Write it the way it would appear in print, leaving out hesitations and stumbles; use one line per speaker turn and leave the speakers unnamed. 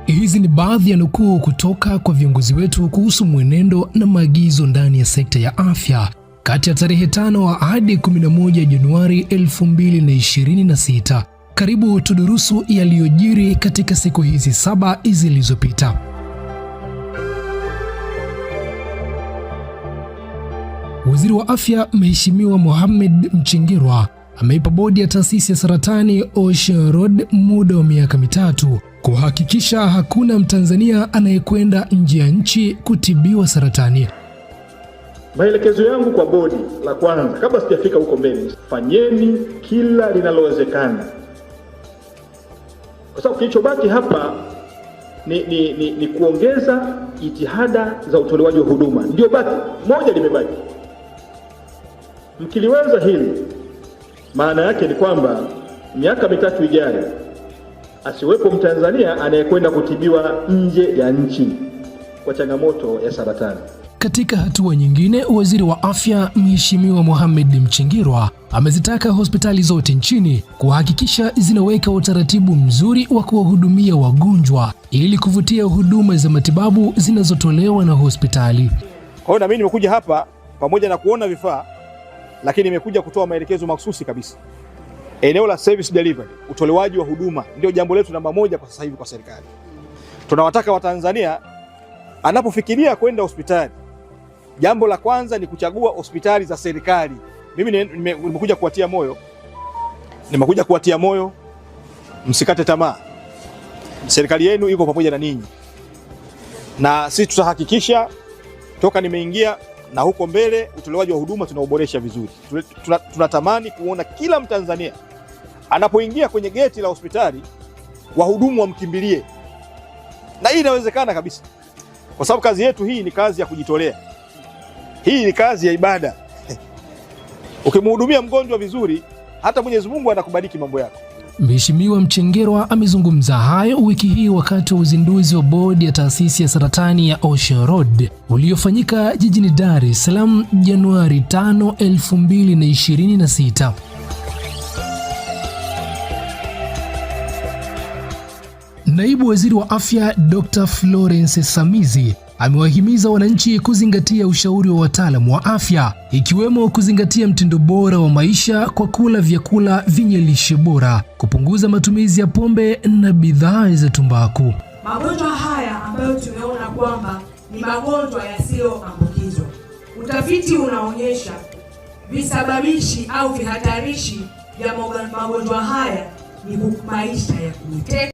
Hizi ni baadhi ya nukuu kutoka kwa viongozi wetu kuhusu mwenendo na maagizo ndani ya sekta ya afya kati ya tarehe 5 hadi 11 Januari 2026. Karibu tudurusu yaliyojiri katika siku hizi 7 zilizopita. Waziri wa Afya Mheshimiwa Mohamed Mchengerwa ameipa bodi ya taasisi ya saratani Ocean Road muda wa miaka 3 kuhakikisha hakuna Mtanzania anayekwenda nje ya nchi kutibiwa saratani.
Maelekezo yangu kwa bodi, la kwanza, kabla sijafika huko mbele, fanyeni kila linalowezekana, kwa sababu kilichobaki hapa ni kuongeza jitihada za utolewaji wa huduma. Ndio baki moja limebaki. Mkiliweza hili, maana yake ni kwamba miaka 3 ijayo asiwepo Mtanzania anayekwenda kutibiwa nje ya nchi kwa changamoto ya saratani.
Katika hatua nyingine, Waziri wa Afya Mheshimiwa Mohamed Mchengerwa amezitaka hospitali zote nchini kuhakikisha zinaweka utaratibu mzuri wa kuwahudumia wagonjwa ili kuvutia huduma za matibabu zinazotolewa na hospitali.
Kwa hiyo na mimi nimekuja hapa pamoja na kuona vifaa, lakini nimekuja kutoa maelekezo mahususi kabisa. Eneo la service delivery, utolewaji wa huduma ndio jambo letu namba 1 kwa sasa hivi kwa serikali. Tunawataka Watanzania anapofikiria kwenda hospitali, jambo la kwanza ni kuchagua hospitali za serikali. Mimi nimekuja kuwatia moyo. Nimekuja kuwatia moyo, msikate tamaa. Serikali yenu iko pamoja na ninyi. Na sisi tutahakikisha toka nimeingia na huko mbele utolewaji wa huduma tunauboresha vizuri. Tunatamani kuona kila Mtanzania anapoingia kwenye geti la hospitali wahudumu wamkimbilie. Na hii inawezekana kabisa. Kwa sababu kazi yetu hii ni kazi ya kujitolea. Hii ni kazi ya ibada. Ukimhudumia mgonjwa vizuri, hata Mwenyezi Mungu anakubariki mambo yako.
Mheshimiwa Mchengerwa amezungumza hayo wiki hii wakati wa uzinduzi wa bodi ya taasisi ya saratani ya Ocean Road uliofanyika jijini Dar es Salaam Januari 5, 2026. Naibu Waziri wa Afya Dr. Florence Samizi amewahimiza wananchi kuzingatia ushauri wa wataalamu wa afya, ikiwemo kuzingatia mtindo bora wa maisha kwa kula vyakula vyenye lishe bora, kupunguza matumizi ya pombe na bidhaa za tumbaku.
Magonjwa haya ambayo tumeona kwamba ni magonjwa yasiyoambukizwa, utafiti unaonyesha visababishi au vihatarishi vya magonjwa haya ni maisha ya kujitenga.